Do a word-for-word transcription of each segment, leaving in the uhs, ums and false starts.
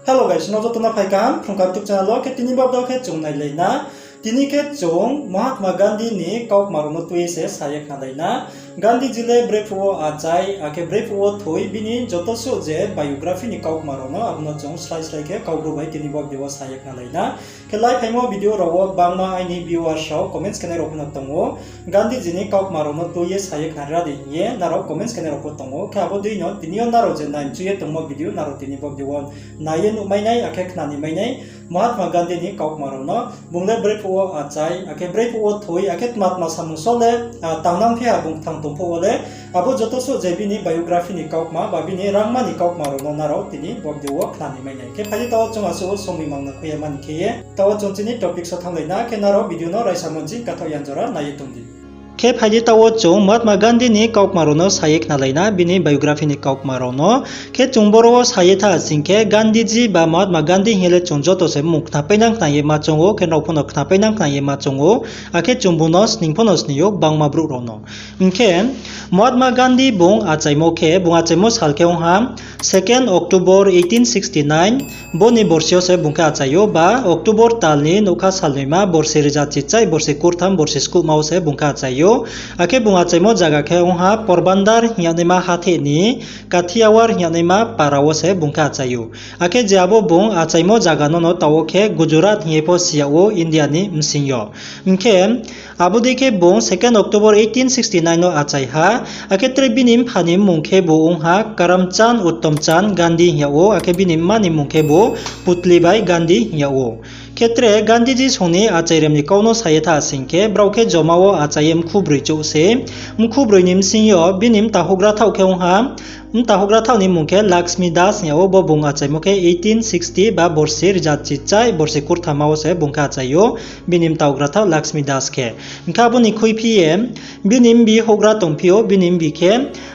Hello guys, no joto no phai kaham Phrungkha YouTube channel wo. Khe tini bo video khe chung nailai na. Tini khe chung Mahatma Gandhi ni kaukma rao no tui ye se sa ye khnalai na. Gandhiji le brephuh wo achai, akhe brephuh wo thoi, bini joto suh je biography ni kaukma rao no, abo no chung slái slái khe Kaubru bai tini bo video wo sa ye khnalai na. Khe lai phaimo video rao wo gbangma aini viewers rao comments khenai rao pho no tong ou. Gandhiji ni kaukma rao no tui ye sa ye khnari ra di hing ye nrao comments khenai rao pho tong ou. Khe abo dei no tini yo nrao je nai mchu ye tongmo video, nrao tini bo video wo nai ye nuhmai nai, akhe khnani mai nai. Mahatma Gandhi ni kaukma rao no, bung le brephuh wo achai, akhe brephuh wo thoi, akhe tma tma samung só le, ah, tangnang phi ha bung kthang tong phuh wo le, abo joto suh je bini biography ni kaukma ba bini rangma ni kaukma rao no nrao tini bo video wo khnani mai nai. Khe phai di, taoh chung asuh somoi mang no khui ya mani khe ye, taoh chung chini topic so thannglai na, khe nrao video no raisa monching kathaoh yan jora nai ye tong di. Khe phai di, taoh chung Mahatma Gandhi ni kaukma rao no sa ye khnalai na, bini biography ni kaukma rao no. Khe chung boro wo sa ye tha sing khe, Gandhiji ba Mahatma Gandhi hing ye le chung joto se mung khnapainang khna ye ma choung ou, khe nrao pho no khnapainang khna ye ma choung ou, akhe chung bung no sning pho no sning ou gbangma brouh rao no. Hing khe, Mahatma Gandhi bung achaimo khe, bung achaimo sal khe ong ha second October eighteen sixty nine, bo ni borsi yo se bung khe achai ou, ba October tal ni nougkha salnoima, borsi riza chichai borsi kurtham borsi skuhma wo se bung khe achai ou. Akhe bung achaimo zaga khe ong ha Porbandar hing yagnaima hatheh ni Kathiawar hing yagnaima para wo se bung khe achai ou. Akhe je abo bung achaimo zaga no no taoh wo khe Gujarat hing ye pho si yag ou India ni bsing yo. Hing khe, abo dei khe bung second October eighteen sixty nine no achai ha, akhe tre bini mpha ni mmung khebu ong ha Karamchand Uttamchand Gandhi hing yag ou, akhe bini mma ni mmung khebu Putlibai Gandhi hing yag ou. Khe tre Gandhiji song ni achairem ni kau no sa ye tha sing khe, brao khe joma wo achai ye mkhu broi chouh se. Mkhu broi ni bsing yo bini mta houhgra thaoh khe ong ha, mta houhgra thaoh ni mmung khe Lakshmi Das hing yag ou, bo bung achaimo khe eighteen sixty ba borsi riza chichai borsi kurthama wo se bung khe achai ou, bini mta houhgra thaoh Lakshmi Das khe. Hing khe abo ni khuiphi ye bini mbi houhgra tongphi ou, bini mbi khe,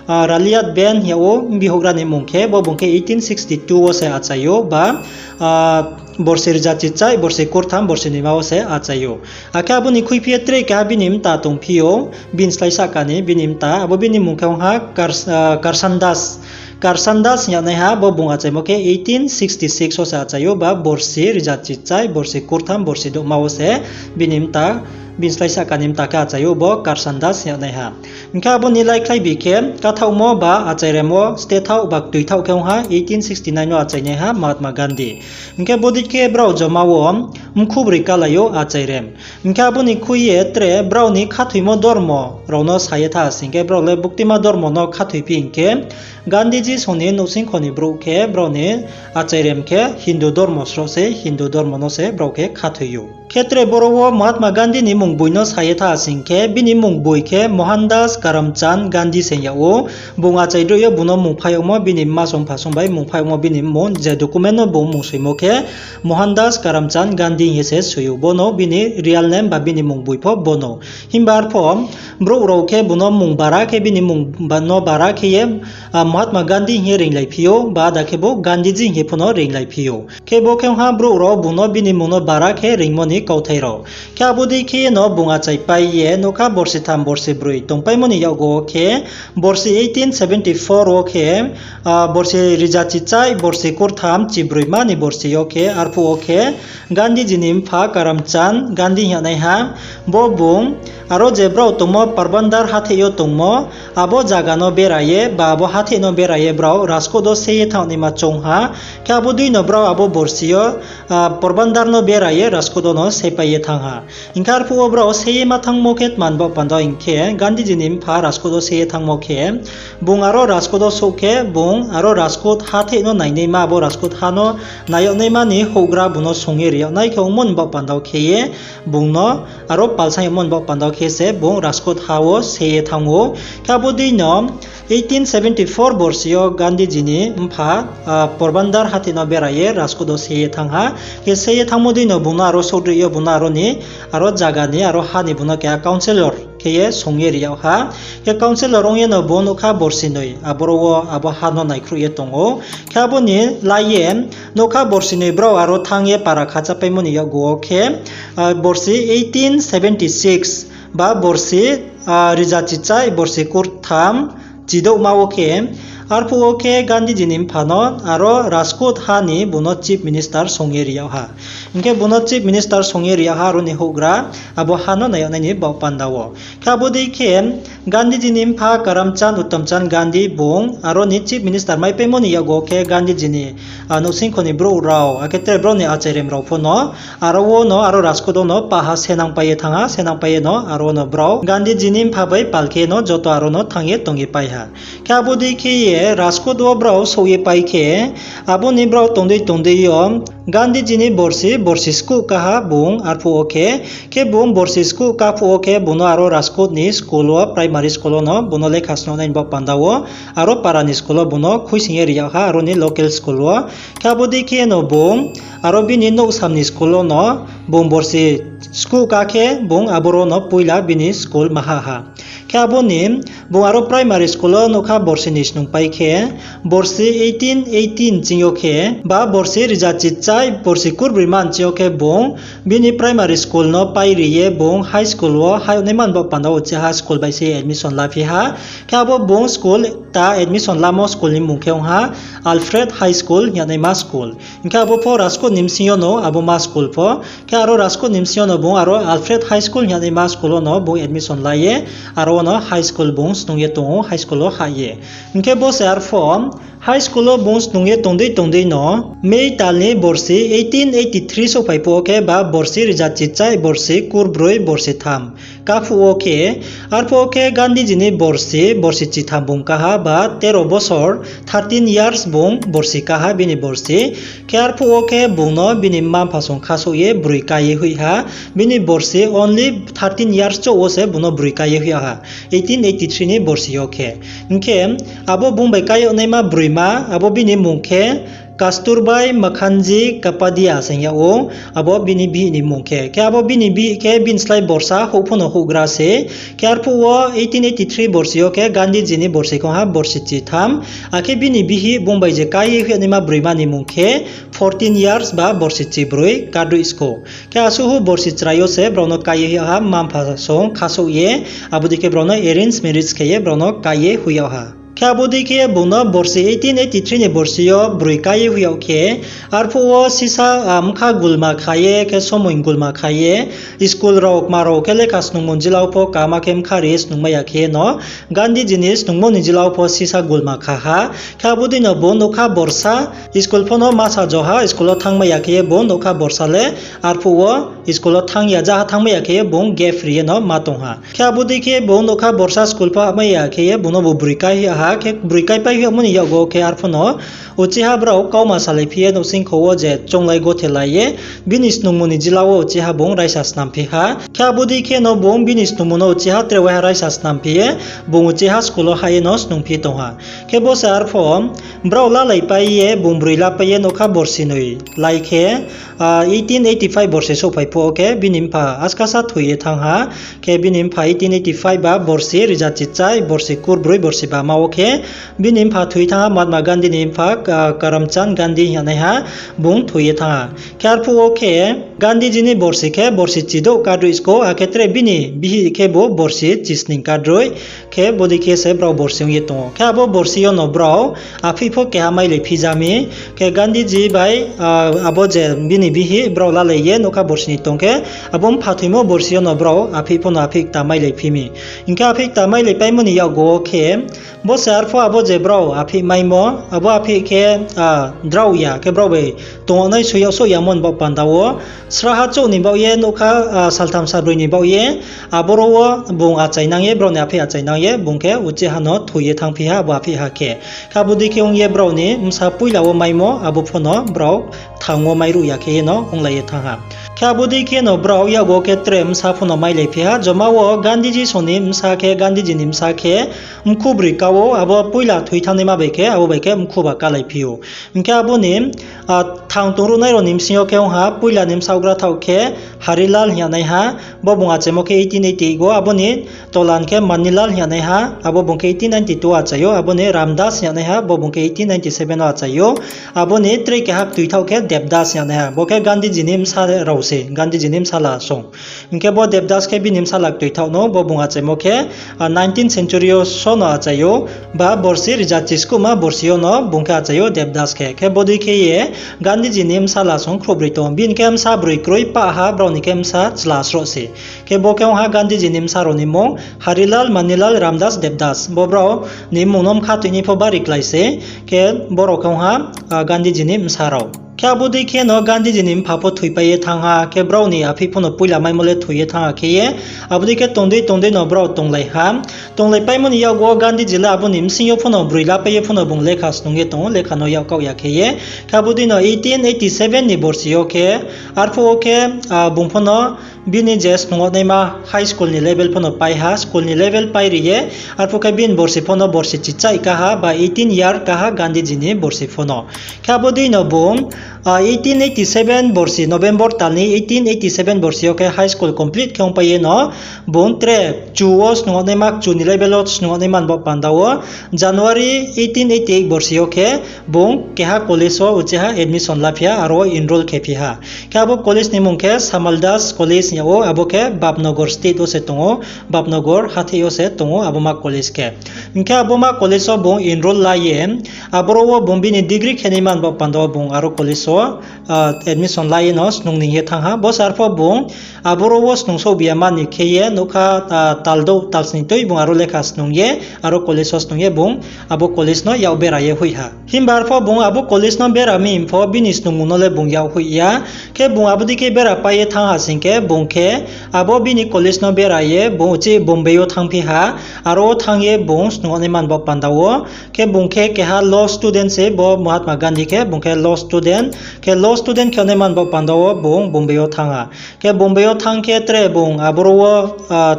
ah, Raliat Ben hing yag ou, mbi houhgra ni mmung khe, bo bung khe eighteen sixty two wo se achai ou, ba, ah, borsi riza chichai borsi kurtham borsi noima wo se achai ou. Akhe abo ni khuiphi ye tre keha bini mta tongphi ou, bini slái sahka ni bini mta, abo bini mmung khe ong ha Kars-, ah, Karsan Das. Karsan Das hing yagnaiha, bo bung achaimo khe eighteen sixty six wo se achai ou, ba borsi riza chichai borsi kurtham borsi douhma wo se bini mta, bini slái sahka ni mta khe achai ou, bo Karsan Das hing yagnaiha. Hing khe abo ni laikhlai bi khe kathaohmo ba achairem wo ste thaoh ba ktoi thaoh khe ong ha eighteen sixty nine wo achainaiha Mahatma Gandhi. Hing khe bodei khe brao joma wo mkhu broi kalai ou achairem. Hing khe abo ni khui ye tre brao ni khathoimo dormo rao no sa ye tha sing khe, brao le buktima dormo no khathoiphi hing khe, Gandhiji song ni nouhsingkho ni brouh khe brao ni achairem khe Hindu dormo sroh se, Hindu dormo no se brao khe khathoi ou. Khe tre boro wo Mahatma Gandhi ni mmung boi no sa ye tha sing khe, bini mmung boi khe Mohandas Karamchand Gandhi se hing yag ou. Bung achaidroih yo bung no mmung phaiyagmo, bini mma song mpha song bai mmung phaiyagmo, bini mmung je document no bung mmung soimo khe Mohandas Karamchand Gandhi hing ye se soi ou. Bo no bini real name ba bini mmung boi pho bo no. Himba arpho brouh rao khe bung no mmung bara khe, bini mmung ba-, no bara khe ye, ah, Mahatma Gandhi hing ye ringlai phi ou, ba ada khe bo Gandhiji hing ye pho no ringlai phi ou. Khe bo khe ong ha brouh rao bung no bini mmung no bara khe ringmo ni kauthai rao. Khe abo dei khe ye no bung achaipai ye nougkha borsi tham borsi broi tongpaimo ni yakgu wo khe, borsi eighteen seventy four wo khe, ah, borsi riza chichai borsi kurtham chibroima ni borsi yo khe, arphuh wo khe Gandhiji ni mpha Karamchand Gandhi hing yagnaiha, bo bung aro je brao tongmo Porbandar hatheh yo tongmo, abo zaga no bera ye ba abo hatheh no bera ye brao Rajkot wo se ye thanngnaima choung ha. Khe abo dei no brao abo borsi yo, ah, Porbandar no bera ye Rajkot wo no sepai ye thanng ha. Hing khe arphuh wo brao se ye ma thanngmo khe tma ni baoh panda hing khe, Gandhiji ni mpha Rajkot wo se ye thanngmo khe, bung aro Rajkot wo souh khe, bung aro Rajkot hatheh no nainaima, abo Rajkot ha no nai yagnaima ni houhgra bung no song ye ri yagnai khe ongmo ni baoh panda khe ye, bung no aro palsang yagmo ni baoh panda khe se bung Rajkot ha wo se ye thanng ou. Khe abo dei no eighteen seventy four borsi yo Gandhiji ni mpha, ah, Porbandar hatheh no bera ye Rajkot wo se ye thanng ha. Khe se ye thanngmo dei no bung no aro souhdroih yo bung no aro ni, aro zaga ni, aro ha ni bung no keha councillor khe ye song ye ri yag ha. Khe councillor ong ye no bung nougkha borsi noi aboro wo abo ha no naikhruh ye tong ou. Khe abo ni lai ye nougkha borsi noi brao aro thanng ye para khachapaimo ni yakgu wo khe, ah, borsi eighteen seventy six ba borsi, ah, riza chichai borsi kurtham chidouhma wo khe, Arphuh wo khe Gandhiji ni mpha no aro Rajkot ha ni bung no Chief Minister song ye ri yag ha. Hing khe bung no Chief Minister song ye ri yag ha, aro ni houhgra abo ha no nai yag nai ni baoh panda wo. Khe abo dei khe Gandhiji ni mpha Karamchand Utamchand Gandhi bung aro ni Chief Minister maipaimo ni yakgo khe Gandhiji ni, a, nouhsingkho ni brouh rao, akhe tre brao ni achairem rao pho no, aro wo no, aro Rajkot wo no paha senangpai ye thanng ha, senangpai ye no, aro wo no brao Gandhiji ni mpha bai pal khe no joto aro no thanng ye tong ye pai ha. Khe abo dei khe ye Rajkot wo brao souh ye pai khe, abo ni brao tong dei tong dei yo, Gandhiji ni borsi, borsi skuh ká ha bung, arphuh wo khe, khe bung borsi skuh ká phuh wo khe bung no aro Rajkot ni school wo, primary school wo no bung no lekha snungnai ni baoh panda wo, aro para ni school wo bung no khuisoing ye ri yag ha, aro ni local school wo. Khe abo dei khe no bung, aro bini nouhsam ni school wo no bung borsi skuh ká khe bung aboro no poila bini school ma hah ha. Khe abo ni bung aro primary school wo nougkha borsi ni snungpai khe, borsi eighteen eighteen ching yo khe, ba borsi riza chichai borsi kurbroi man ching yo khe bung bini primary school no pai ri ye bung high school wo haih nai man baoh panda wo uchih ha school bai se admission laphi ha. Khe abo bung school ta admission lamo school ni mmung khe ong ha Alfred High School hing yag naima school. Hing khe abo pho Rajkot ni bsing yo no abo ma school pho. Khe aro Rajkot ni bsing yo no bung aro Alfred High School hing yag naima school wo no bung admission la ye, aro wo no high school bung snung ye tong ou, high school wo hah ye. Hing khe bo se arphuh high school wo bung snung ye tong dei tong dei no, May tal ni borsi eighteen eighty three souhphai phuh wo khe ba borsi riza chichai borsi kurbroi borsi tham ká phuh wo khe, arphuh wo khe Gandhiji ni borsi, borsi chitham bung ká ha ba tero bosor, thirteen years bung borsi ká ha bini borsi. Khe arphuh wo khe bung no bini mma-mpha song khasouh ye broi ká ye hoih ha, bini borsi only thirteen years chouh wo se bung no broi ká ye hoih ha, eighteen eighty three ni borsi yo khe. Hing khe abo bung bai ká yag naima broima, abo bini mmung khe Kasturbai Mukherjee Kapadia se hing yag ou, abo bini bihih ni mmung khe. Khe abo bini bihih khe bini slái borsa houh pho no houhgra se. Khe arphuh wo eighteen eighty three borsi yo khe Gandhiji ni borsi khe ong ha borsi chitham. Akhe bini bihih bung bai je ká ye hoih yag naima broima ni mmung khe fourteen years ba borsi chibroi kadroih skou. Khe asuh borsi chrai yo se brao no ká ye hoih yag ha, mma-mpha song khasouh ye, abo dei khe brao no arrange marriage khe ye brao no ká ye hoih yag ha. Khe abo dei khe bung no borsi eighteen eighty three ni borsi yo broi ká ye hoih yag khe, arphuh wo sisa, a, bkha gulma kha ye, khe somoing gulma kha ye, school rao kma rao khe lekha snungmo ni jila wo pho kama khe bkha ri ye snungmai ya khe ye no, Gandhiji ni snungmo ni jila wo pho sisa gulma kha ha. Khe abo dei no bung nougkha borsa, school pho no ma sa jo ha, school wo thanngmai ya khe ye bung nougkha borsa le, arphuh wo school wo thanng ya, jaha thanngmai ya khe ye bung gap ri ye no ma tong ha. Khe abo dei khe bung nougkha borsa school pho hahmai ya khe ye bung no bo broi ká hoih yag ha, khe broi káipai hoih yagmo ni yakgo khe arphuh no uchih ha brao kauma salaiphi ye nouhsingkho wo je chounglai gothelai ye, bini snungmo ni jila wo uchih ha bung raisa snamphi ha. Khe abo dei khe no bung bini snungmo no uchih ha tre waiha raisa snamphi ye, bung uchih ha school wo hah ye no snungphi tong ha. Khe bo se arphuh brao lalaipai ye, bung broi lapai ye nougkha borsi noi lai khe, a, eighteen eighty five borsi souhphai phuh wo khe bini mpha askasa thoi ye thanng ha. Khe bini mpha eighteen eighty five ba borsi riza chichai borsi kurbroi borsi bama wo khe bini mpha thoi thanng ha, Mahatma Gandhi ni mpha, a, Karamchand Gandhi hing yag naiha bung thoi ye thanng ha. Khe arphuh wo khe Gandhiji ni borsi khe borsi chidouh kadroih skou, akhe tre bini bihih khebu borsi chisning kadroih. Khe bo dei khe se brao borsi ong ye tong ou. Khe abo borsi yo no brao aphih pho keha mailaiphi ja mi. Khe Gandhiji bai, a, abo je bini bihih brao lalai ye nougkha borsi ni tong khe, abo mpha thoimo borsi yo no brao aphih pho no aphih kta mailaiphi mi. Hing khe aphih kta mailaipaimo ni yakgo wo khe, bo se arphuh abo je brao aphih maimo, abo aphih khe, a, drao ya, khe brao bai tong yag nai soi yag souh yamo ni baoh panda wo, sraha chouh ni baoh ye nougkha, a, saltham salbroi ni baoh ye, aboro wo bung achainang ye, brao ni aphih achainang ye, bung khe uchih ha no thoi ye thanngphi ha, abo aphih ha khe. Khe abo dei khe ong ye brao ni bsa poila wo maimo, abo pho no brao thang wo mairuh ya khe ye no onglai ye thanng ha. Khe abo dei khe no brao yakgo khe tre bsa pho no mailaiphi ha, joma wo Gandhiji song ni bsa khe, Gandhiji ni bsa khe mkhu broi ka ou, abo poila thoi thanngnaima bai khe, abo bai khe mkhu ba kalaiphi ou. Hing khe abo ni, a, Thang tongruhnai rao ni bsing yo khe ong ha, poila ni bsa houhgra thaoh khe Harilal hing yagnaiha, bo bung achaimo khe eighteen eighty eight wo, abo ni tola ni khe Manilal hing yagnaiha, abo bung khe eighteen ninety two achai ou, abo ni Ramdas hing yagnaiha, bo bung khe eighteen ninety seven wo achai ou, abo ni tre keha ktoi thaoh khe Debdas hing yagnaiha, bo khe Gandhiji ni bsa rao se, Gandhiji ni bsala song. Hing khe bo Debdas khe bini bsala ktoi thaoh no, bo bung achaimo khe, ah, nineteenth century yo so no achai ou, ba borsi rijak chiskuhma borsi yo no bung khe achai ou Debdas khe. Khe bodei khe ye Gandhiji ni bsala song khrouhbroi tong. Bini khe bsa broi kroi pah ha, brao ni khe bsa chla sroh se. Khe bo khe ong ha Gandhiji ni bsa rao ni mmung, Harilal, Manilal, Ramdas, Debdas. Bo brao ni mmung no bkha thoinai pho bari klái se. Khe bo rao khe ong ha, ah, Gandhiji ni bsa rao. Khe abo dei khe no Gandhiji ni mpha pho thoipai ye thanng ha, khe brao ni aphih pho no poila maimo le thoi ye thanng ha khe ye, abo dei khe tong dei tong dei no brao tonglai ha. Tonglaipaimo ni yakgu wo Gandhiji le abo ni bsing yo pho no broi lapai ye pho no bung lekha snung ye tong ou, lekha no yak kaoh ya khe ye. Khe abo dei no eighteen eighty seven ni borsi yo khe, arphuh wo khe, ah, bung pho no bini je snung yagnaima high school ni level pho no pai ha, school ni level pai ri ye, arphuh khe bini borsi pho no borsi chichaih ka ha, ba eighteen year ka ha Gandhiji ni borsi pho no. Khe abo dei no bung, ah, eighteen eighty seven borsi, November tal ni eighteen eighty seven borsi yo khe high school complete khe ongpai ye no, bung tre kchu wo snung yagnaima, kchu ni level wo snung yagnaima ni baoh panda wo, January eighteen eighty eight borsi yo khe bung keha college wo uchih ha admission laphi ha, aro wo enroll khe phi ha. Khe abo college ni mmung khe Samaldas College hing yag ou, abo khe Bapnagar state wo se tong ou, Bapnagar hathái yo se tong ou abo ma college khe. Hing khe abo ma college wo bung enroll la ye, aboro wo bung bini degree khe naima ni baoh panda wo bung aro college wo, ah, admission la ye no snung ni hing ye thanng ha. Bo se arphuh bung aboro wo snung souhbi ya mani khe ye nougkha, ah, tal douh tal sning tui bung aro lekha snung ye, aro college wo snung ye bung abo college no yak bera ye hoih ha. Himba arphuh bung abo college no bera mi pho bini snungmung no le bung yak hoih ya. Khe bung abo dei khe bera pai ye thanng ha sing khe bung khe abo bini college no bera ye bung uchih Bombay yo thanngphi ha, aro wo thanng ye bung snung yagnaima ni baoh panda wo. Khe bung khe keha law student se, bo Mahatma Gandhi khe bung khe law student, khe law student khe yagnaima ni baoh panda wo bung Bombay yo thanng ha. Khe Bombay yo thanng khe tre bung aboro wo, ah,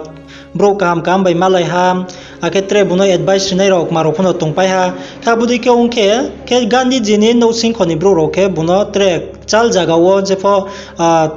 brouh kaham kaham bai malai ha, akhe tre bung no advice rinai rao kma rao pho no tongpai ha. Khe abo dei khe ong khe, khe Gandhiji ni nouhsingkho ni brouh rao khe bung no tre kchal zaga wo jepho, ah,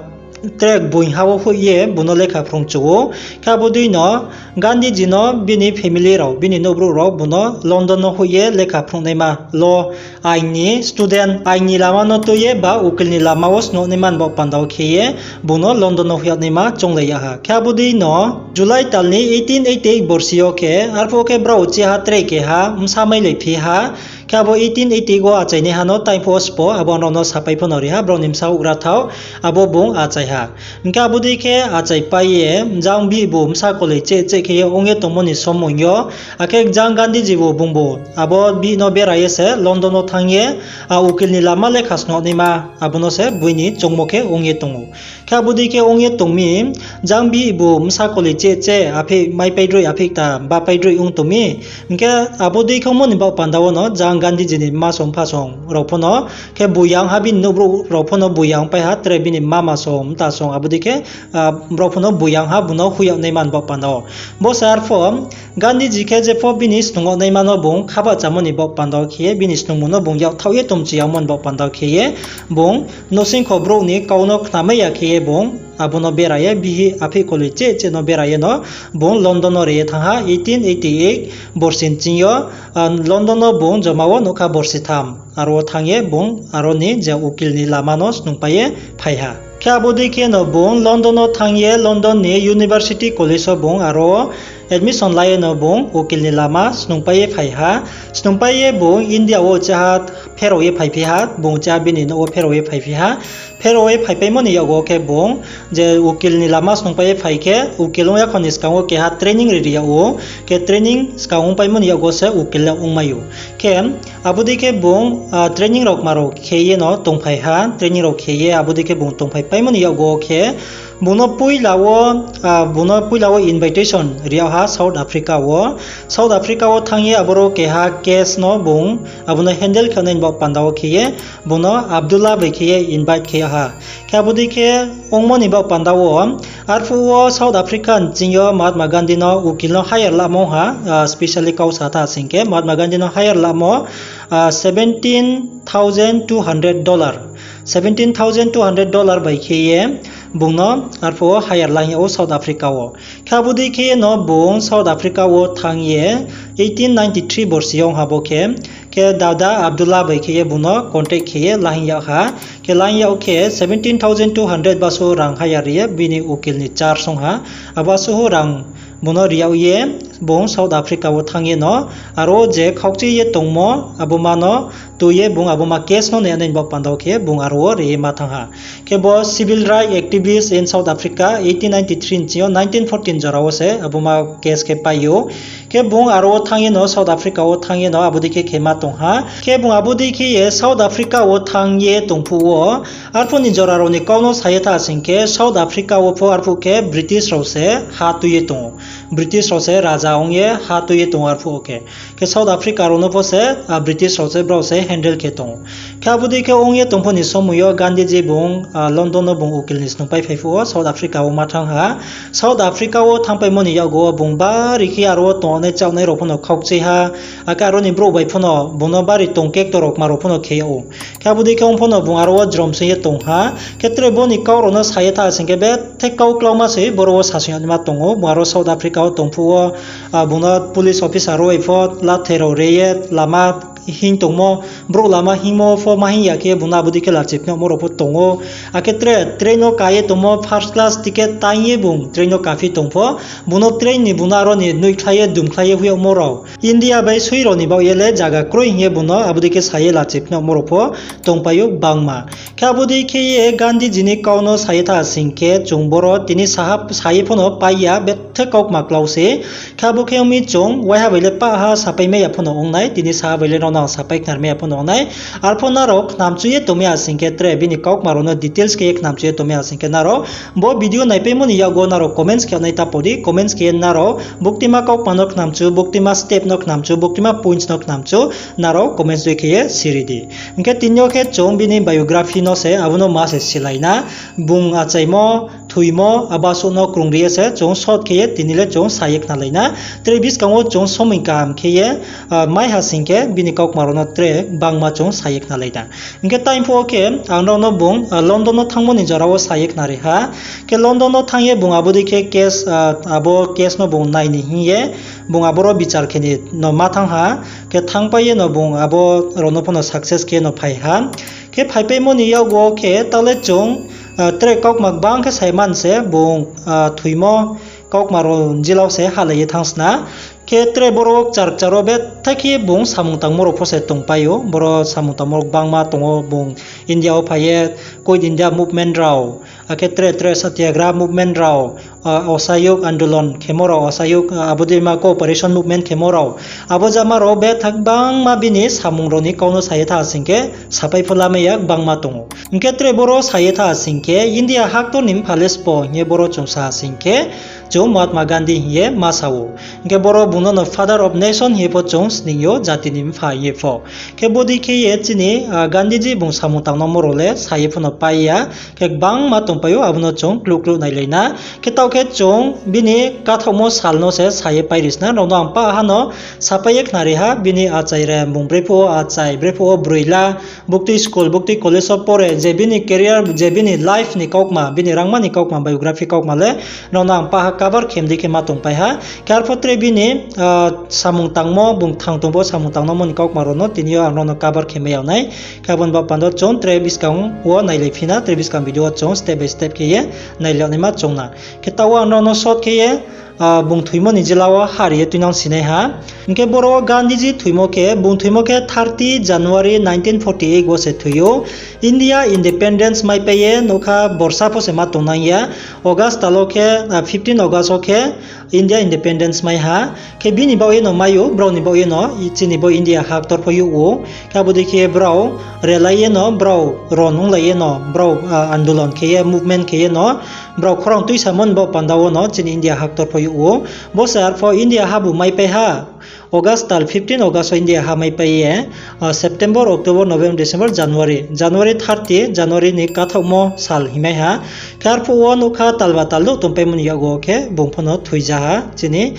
tre gboing ha wo hoih ye bung no lekha phrung chu ou. Khe abo dei no Gandhiji no bini family rao, bini nouhbrouh rao bung no London no hoih ye lekha phrungnaima, law, aing ni student, aing ni lama no tui ye ba ukil ni lama wo snung yagnaima ni baoh panda wo khe ye bung no London no hoih yagnaima chounglai ya ha. Khe abo dei no July tal ni eighteen eighty eight borsi yo khe, arphuh khe brao uchih ha tre keha bsa mailaiphi ha. Khe abo eighteen eighty eight wo achainaiha no time pho wo sbo abo ang rao no sapai pho no ri ha, brao ni bsa houhgra thaoh, abo bung achai ha. Hing khe abo dei khe achaipai ye, jang bihih bu bsa koloi cheh cheh khe ye ong ye tongmo ni somoing yo, akhe jang Gandhiji bu bungbu abo bihih no bera ye se London wo thanng ye, a, ukil ni lama lekha snung yagnaima, abo no se bini choungmo khe ong ye tong ou. Khe abo dei khe ong ye tong mi, jang bihih bu bsa koloi cheh cheh, aphih maipai droi, aphih kta bapai droi ong tong mi. Hing khe abo dei khe ongmo ni baoh panda wo no, jang Gandhiji ni mma song mpha song rao pho no, khe buiyang ha bini nouhbrouh rao pho no buiyang pai ha, tre bini mama song, mta song, abo dei khe, ah, brao pho no buiyang ha, bung no hoih yagnaima ni baoh panda wo. Bo se arphuh, Gandhiji khe jepho bini snung yagnaima no bung khabahchamo ni baoh panda wo khe ye, bini snungmung no bung yak thaoh ye tongmchu yagmo ni baoh panda wo khe ye, bung nouhsingkho brouh ni kau no khnamai ya khe ye bung abo no bera ye, bihih aphih koloi cheh cheh no bera ye no, bung London no re ye thanng ha, eighteen eighty eight borsi ni ching yo, ah, London no bung joma wo nougkha borsi tham. Aro wo thanng ye bung aro ni je ukil ni lama no snungpai ye phai ha. Khe abo dei khe no bung London no thanng ye London ni University College wo bung aro admission la ye no bung ukil ni lama snungpai ye phai ha. Snungpai ye bung India wo uchih ha pherao ye phaiphi ha, bung uchih ha bini nouh wo pherao ye phaiphi ha. Pherao ye phaipaimo ni yakgu khe bung je ukil ni lama snungpai ye phai khe, ukil ong ya kho ni skang wo keha training ri ri yag ou, khe training skang ongpaimo ni yakgu se ukil le ongmai ou. Khe abo dei khe bung, ah, training rao kma rao khe ye no tongphai ha, training rao khe ye abo dei khe bung tongphaipaimo ni yakgu khe, bung no poila wo, ah, bung no poila wo invitation ri yag ha South Africa wo. South Africa wo thanng ye aboro keha case no bung abo no handle khe nai ni baoh panda wo khe ye, bung no Abdullah bai khe ye invite khe yag ha. Khe abo dei khe ongmo ni baoh panda wo, arphuh wo South Africa ni ching yo Mahatma Gandhi no ukil no hire lamo ha, ah, specially kau sa tha sing khe Mahatma Gandhi no hire lamo, ah, seventeen thousand two hundred dollar. seventeen thousand two hundred dollar bai khe ye bung no arphuh wo hire la hing yag ou South Africa wo. Khe abo dei khe ye no bung South Africa wo thanng ye eighteen ninety-three borsi yo ong ha bo khe, khe dada Abdullah bai khe ye bung no contact khe ye la hing yag ha. Khe la hing yag khe seventeen thousand two hundred basu rang hire ri ye bini ukil ni charge ong ha. Abo asuh rang bung no ri yag ye bung South Africa wo thanng ye no aro je khaukchi ye tongmo abo ma no tui ye bung abo ma case no nai nai ni baoh panda wo khe bung aro wo ri ye ma thanng ha. Khe bo civil right activist in South Africa eighteen ninety-three ni ching yo nineteen fourteen jora wo se abo ma case khe pai ou. Khe bung aro wo thanng ye no South Africa wo thanng ye no abo dei khe khe ma tong ha. Khe bung abo dei khe ye South Africa wo thanng ye tong phuh wo, arphuh ni jora rao ni kau no sa ye tha sing khe South Africa wo pho arphuh khe British rao se ha tui ye tong ou. British rao se raja ong ye ha tui ye tong ou arphuh wo khe. Khe South Africa rao no pho se, British rao se brao se handle khe tong ou. Khe abo dei khe ong ye tong phuh ni somoi yo Gandhiji bung London no bung ukil ni snungpai phai phuh wo South Africa wo ma thanng ha. South Africa wo thanngpaimo ni yakgu wo bung bari khe aro wo tongnai chaohnai rao pho no khaukchi ha, akhe aro ni brouh bai pho no bung no bari tong kekto rao kma rao pho no khe yag ou. Khe abo dei khe ong pho no bung aro wo jrom sing ye tong ha. Khe tre bo ni kau rao no sa ye tha sing khe bethe kau klauma se boro wo sasing yag naima tong ou. Bung aro South Africa wo tong phuh wo, bung no police officer rao bai pho lathai rao re ye lama hing tongmo, brouh lama hingmo pho ma hing ya khe bung no abo dei khe lachi phnuhmo rao pho tong ou. Akhe tre train no ka ye tongmo first class ticket tang ye bung train no kaphi tong pho, bung no train ni bung no aro ni noihkhlai ye dumkhlai ye hoih yagmo rao, India bai soi rao ni baoh ye le zaga kroi hing ye bung no abo dei khe sa ye lachi phnuhmo rao pho tongpai ou gbangma. Khe abo dei khe ye Gandhiji ni kau no sa ye tha sing khe chung boro tini sa ye pho no pai ya, bethe kaukma klau se. Khe abo khe ong mi chung waiha bai le pah ha sapai mai ya pho no ong nai, tini sa ha bai le nrao no ang sapai khnari mai ya pho no ong nai. Arpho nrao khnamchu ye tongmai ya sing khe tre bini kaukma rao no details khe ye khnamchu ye tongmai ya sing khe nrao bo video naipaimo ni yakgu wo nrao comments khe yag nai ta pho di, comments khe ye nrao buktima kaukma no khnamchu, buktima step no khnamchu, buktima points no khnamchu, nrao comments dei khe ye siri di. Hing khe tini yo khe chung bini biography no se abo no ma se silai na, bung achaimo, thoimo, abo asuh no krungri ye se chung short khe ye tini le chung sa ye khnalai na. Tre buskang wo chung somoi kaham khe ye mai ha sing khe bini kaukma rao no tre gbangma chung sa ye khnalai na. Hing khe time phuh wo khe ang nrao no bung London no thanngmo ni jora wo sa ye khnari ha. Khe London no thanng ye bung abo dei khe case, abo case no bung nai ni hing ye bung aboro bichar khe ni no ma thanng ha. Khe thanngpai ye no bung abo rao no pho no success khe no phai ha. Khe phaipaimo ni yakgu wo khe taoh le chung tre kaukma gbang khe sai man se bung thoimo kaukma rao jila wo se halai ye thanng sna. Khe tre boro wo kchar kchar wo bethe khe bung samung tangmo rao pho se tongpai ou. Boro samung tangmo rao gbangma tong ou, bung India wo phai ye Quit India movement rao, akhe tre tre satyagraha movement rao, osayuk andolon khemo rao, osayuk, abo dei ma cooperation movement khemo rao, abo jama rao bethe gbangma bini samung rao ni kau no sa ye tha sing khe sapai pho lamai ya gbangma tong ou. Hing khe tre boro sa ye tha sing khe India haktor ni mpha le sbo hing ye boro chung sa sing khe chung Mahatma Gandhi hing ye ma sa ou. Hing khe boro bung no no father of nation hing ye pho chung sning yo, jati ni mpha hing ye pho. Khe bodei khe ye chini Gandhiji bung samung tangnaomo rao le sa ye pho no pai ya, khe gbangma tongpai ou, abo no chung kluh kluh nailai na. Khe taoh khe chung bini kathaohmo sal no se sa ye pairi sna, nrao no ang pah ha no sapai ye khnari ha, bini achai re bung brephuh wo achai, brephuh wo broi la, buktui school, buktui college wo pore, je bini career, je bini life ni kaukma, bini rangma ni kaukma, biography kaukma le nrao no ang pah ha cover khe mdei khe ma tongpai ha. Khe arpho tre bini samung tangmo, bung thang tong pho samung tangnaomo ni kaukma rao no tini yo ang nrao no cover khe mai yag nai. Khe abo ni baoh panda chung tre buskang wo nailai phi na, tre buskang video wo chung step by step khe ye nailai yag naima chung na. Khe taoh wo ang nrao no short khe ye bung thoimo ni jila wo hari ye tuinang sinai ha. Hing khe boro wo Gandhiji thoimo khe, bung thoimo khe thirty January nineteen forty eight wo se thoi ou. India independence maipai ye nougkha borsa pho se ma tongnang ya. August tal wo khe, fifteen August wo khe India independence mai ha. Khe bini baoh ye no mai ou, brao ni baoh ye no chini bo India ha ktor pho youh ou. Khe abo dei khe brao relai ye no, brao ron onglai ye no, brao andolon khe ye, movement khe ye no, brao khorang tuisamo ni baoh panda wo no chini India ha ktor pho youh ou. Bo se arpho India habu maipai ha. August tal fifteen August wo India ha maipai ye, September, October, November, December, January, January thirty, January ni kathaohmo sal hingmai ha. Khe arphuh wo nougkha talba tal douh tongpaimo ni yakgu wo khe bung pho no thoija ha, chini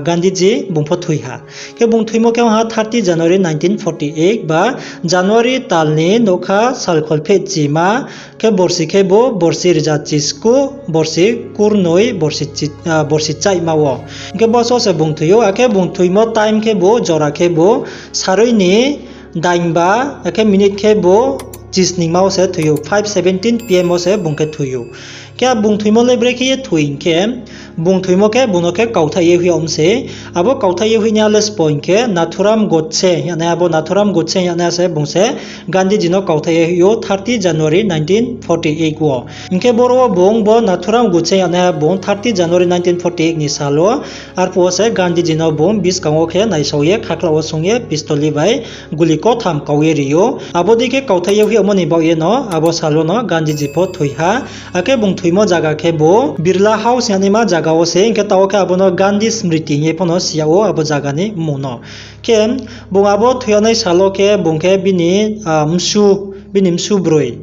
Gandhiji bung pho thoi ha. Khe bung thoimo khe ong ha thirty January nineteen forty eight ba January tal ni nougkha sal kholphehchima, khe borsi khe bo borsi rza chisku, borsi kurnoi, borsi chaihma wo. Hing khe bo so se bung thoi ou, akhe bung thoimo time khe bo jora khe bo saroi ni daingba, akhe minute khe bo chisningma wo se thoi ou, five seventeen P M wo se bung khe thoi ou. Khe bung thoimo le brekhe ye thoi hing khe, bung thoimo khe bung no khe kauthaih ye hoih yag mi se. Abo kauthaih ye hoihnaiha le sbo hing khe Nathuram Godse hing yagnaiha, abo Nathuram Godse hing yagnaiha se bung se Gandhiji no kauthaih ye hoih ou thirty January nineteen forty eight wo. Hing khe boro wo bung bo Nathuram Godse hing yagnaiha bung thirty January nineteen forty eight ni sal wo, arphuh wo se Gandhiji no bung buskang wo khe naisao ye khakhla wo sung ye pistol bai guli kotham kau ye ri ou. Abo dei khe kauthaih ye hoih yagmo ni baoh ye no abo sal wo no Gandhiji pho thoi ha. Akhe bung thoimo zaga khe bo Birla House hing yagnaima zaga wo se, hing khe taoh wo khe abo no Gandhi Smriti hing ye pho no si yag ou abo zaga ni mmung no. Khe bung abo thoi yagnai sal wo khe bung khe bini, bini msu broi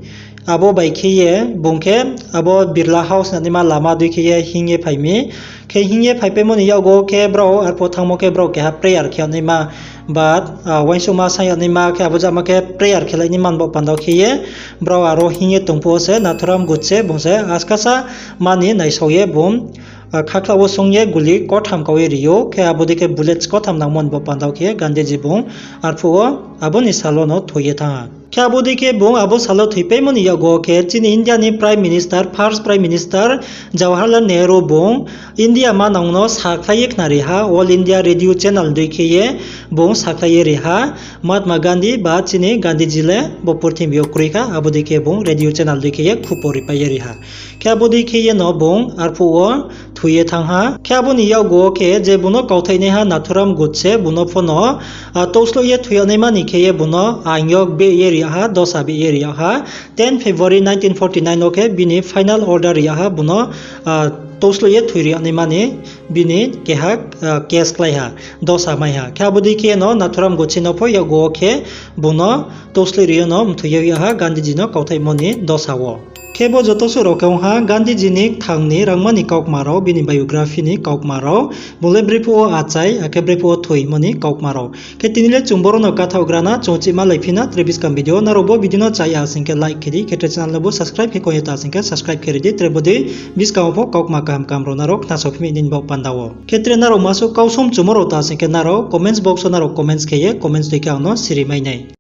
abo bai khe ye bung khe abo Birla House hing yagnaima lama dei khe ye hing ye phai mi. Khe hing ye phaipaimo ni yakgu wo khe brao arphuh thanngmo khe brao keha prayer khe yagnaima ba uaingsouhma saing yagnaima khe abo jama khe prayer khelai naima ni baoh panda wo khe ye brao aro hing ye tong phuh wo se Nathuram Godse bung se askasa mani naisao ye bung khakhla wo sung ye guli kotham kau ye ri ou, khe abo dei khe bullets kotham nangmo ni baoh panda wo khe Gandhiji bung arphuh wo abo ni sal wo no thoi ye thanng ha. Khe abo dei khe bung abo sal wo thoipaimo ni yakgu wo khe chini India ni Prime Minister, first Prime Minister Jawaharlal Nehru bung India manang no sakhlai ye khnari ha, All India Radio Channel dei khe ye bung sakhlai ye ri ha, Mahatma Gandhi ba chini Gandhiji le bo purthimbi yo kroi kha, abo dei khe bung radio channel dei khe ye khupo ripai ye ri ha. Khe abo dei khe ye no bung arphuh wo thoi ye thanng ha. Khe abo ni yakgu wo khe je bung no kauthaihnaiha Nathuram Godse bung no pho no, touhsloh ye thoi yagnaima ni khe ye bung no aing yo beh ye ri yag ha, dosa beh ye ri yag ha. Ten February nineteen forty nine wo khe bini final order ri yag ha bung no, touhsloh ye thoi ri yagnaima ni bini keha case klái ha, dosa mai ha. Khe abo dei khe no Nathuram Godse no pho yakgu wo khe bung no touhsloh ri yo no mthoi ye hoih yag ha Gandhiji no kauthaihmo ni dosa wo. Khe bo joto suh rao khe ong ha Gandhiji ni kthang ni rangma ni kaukma rao, bini biography ni kaukma rao, bung le brephuh wo achai akhe brephuh wo thoimo ni kaukma rao. Khe tini le chung boro no kathaoh gra na, chung chihma laiphi na tre buskang video. Nrao bo video no chaya sing khe like khe di, khe tre channel no bo subscribe khe kong ye ta sing khe subscribe khe ri di, tre bo dei buskang wo pho kaukma kaham kaham rao nrao khnasaophi mi nini baoh panda wo. Khe tre nrao masuh kau somchumo rao ta sing khe nrao comments box wo nrao comments khe ye comments dei khe ang no siri mai nai.